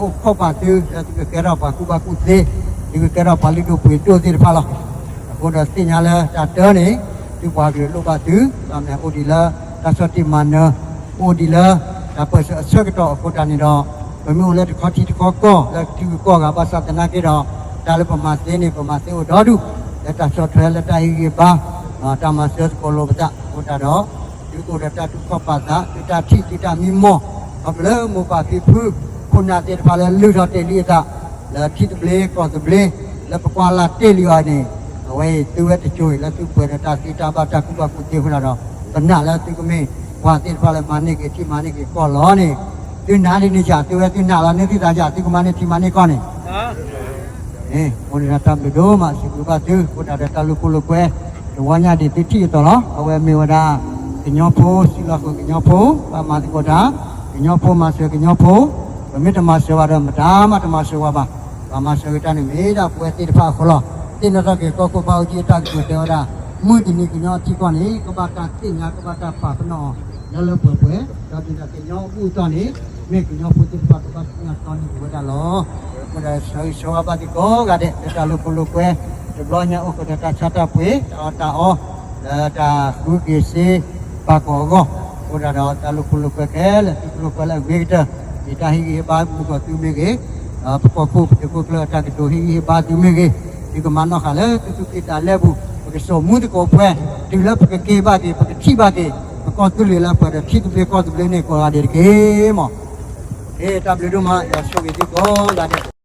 အိၣ်ခိးပာ်သုလၢသုကကဲထီၣ်ပှၤကူၣ်ဘၣ်ကူၣ်သ့, သုကကဲထီၣ်ပှၤလုၢ်ဒိၣ်ပှ့ၤဒိၣ်သ့ၣ်တဖၣ်လီၤ. အဃိဒီးသ့ၣ်ညါလၢတၢ်တၢန့ၣ် သုပှၤကလုာ်လိၣ်ဘၣ်သု, ဘၣ်မနုၤအိၣ်ဒံးလၢတၢ်ဆီၣ်တံၢ်မၤနၢၤ, အိၣ်ဒံးလၢတၢ်ပၢၢ်ဆၢအဆၢကတီၢ်အဃိတၢ်န့ၣ်ဒီး, ပမ့ၢ်အိၣ်လၢတခီထံတခီကီၢ်လၢထံဂုၤကီၢ်ဂၤဘၣ်ဆၣ်သနာ်က့ဒီး, တၢ်လၢပမၤသ့န့ၣ် ပမၤသ့အိၣ်ဒီဒူၣ်, လၢတၢ်ဆီၣ်ထွဲလၢတၢ်ဟ့ၣ်ဂံၢ်ဟ့ၣ်ဘါ, တၢ်မၤစၢၤသကိးလိာ်ပသးအဃိတၢ်ဒီး, သုကအိၣ်ဒီးတၢ်တူၢ်ခီၣ်ပာ်သး, သုတၢ်ထံၣ်သုတၢ်မံမီၢ်, ခီဖျိလၢမိၢ်ပၢ်ဖံဖု, ခိၣ်နၢ်သ့ၣ်တဖၣ်လၢလုၢ်ထီၣ်တ့ၢ်လံအသး, လၢထံသဘျ့ကီၢ်သဘျ့, လၢပကွၢ်လၢ်တ့ၢ်လံအီၤန့ၣ်, အဝဲအံၤသုဝဲတစိၤအံၤလၢသုပှဲၤဒီးတၢ်သံတၢ်ဘၣ်တၢ်ကူၣ်ဘၣ်ကူၣ်သ့အဃိတၢ်ဒီး, ပနာ်လၢသုကမ့ၢ်ပှၤသ့ၣ်တဖၣ်လၢမၤန့ၢ်က့ၤထံမၤန့ၢ်က့ၤကီၢ်လီၤန့ၣ်, သုနာ်ဒ်န့ၣ်ယၤ, သုဝဲသုနာ်လီၤန့ၢ်သုသးယၤ, သုကမၤန့ၢ်ထံမၤန့ၢ်ကီၢ်န့ၣ် အဃိန့ၣ်တၢ်ဘျုးဒိၣ်မး စံးဘျုးဘၣ်သု, အဃိတၢ်ဒီးတၢ်လိၤဖိလိၤကွဲ, တဝီညါဒံးသုထံၣ်အသိးလီၤ. အဝဲမ့ၢ်ဝဲဒၣ် ကညီဖိစံးလီၤဃုာ်ကညီဖိ, ဘၣ်မၤသကိးတၢ်, ကညီဖိမၤစၢၤကညီဖိ, ပမ့ၢ်တမၤစၢၤဘၣ်ဒီးမတၤမးတမၤစၢၤဝဲဘၣ်, ပှၤမၤစၢၤက့ၤတၢ်န့ၣ်မ့ၢ်ဒၣ်ပဝဲသ့ၣ်တဖၣ်အဃိလီၤ. သ့ၣ်နီၣ်ထီၣ်က့ၤကီၢ်ခိၣ်ဘါအူကၠံအတၢ်ကတိၤတဲဝဲဒၣ်, မုၢ်တနံၤကညီထံကီၢ်န့ၣ် ကဘၣ်တၢ်သ့ၣ်ညါ ကဘၣ်တၢ်ပာ်ပနီၣ်အီၤ လၢလၢပှဲၤပှဲၤ, ဒီးဒ်သိးကညီအဘူၣ်အသီၣ်န့ၣ်, မ့ၢ်ကညီဖိသ့ၣ်တဖၣ်ကဘၣ်သ့ၣ်ညါတီနံၤက့ၤဝဲဒၣ်လီၤ. အဃိဒီးဆၢဂ့ၤဆၢဝါဘၣ်သုကိးဂၤဒဲး လၢတၢ်လိၤဖိလိၤကွဲ, တဘျီညါအိၣ်ဃုာ်ဒီးတၢ်ဆါတၢ်ပှ့ၤ တၢ်အီၣ်တၢ်အီ, လၢတၢ်ဃုက့ၤစ့ပာ်ကီၤအဂီၢ်, အဃိဒီးတၢ်လိၤဖိလိၤကွဲခဲလၢာ် သုဖိလိၤကွဲလၢအဂ့ၤကတၢၢ်, ဒ်တၢ်ဟ့ၣ်ဂံၢ်ဟ့ၣ်ဘါမုၢ်ကီၢ်သုမ့ၢ်ဂ့ၤ, ပကီၢ်ခိၣ်ပသုးခိၣ်ကျၢၢ်အတၢ်ကတိၤဟ့ၣ်ဂံၢ်ဟ့ၣ်ဘါသုမ့ၢ်ဂ့ၤ, သုကမၤနီၣ်ဃာ်လၢသုသူၣ်ကံၢ်သးလဲပူၤ, ပကစိာ်မူသကိးပှဲၤ, တုၤလၢပကက့ၤဘၣ်က့ၤ ပကထံၣ်ဘၣ်က့ၤ, ပကီၢ်သူလ့ၤလၢပှဲၤဒီးထံသဘျ့ကီၢ်သဘျ့န့ၣ်ကိးဂၤဒဲးတက့ၢ်မး. တၢ်ဘျုးဒိၣ်မး ယွၤဆိၣ်ဂ့ၤသုကိးဂၤဒဲး.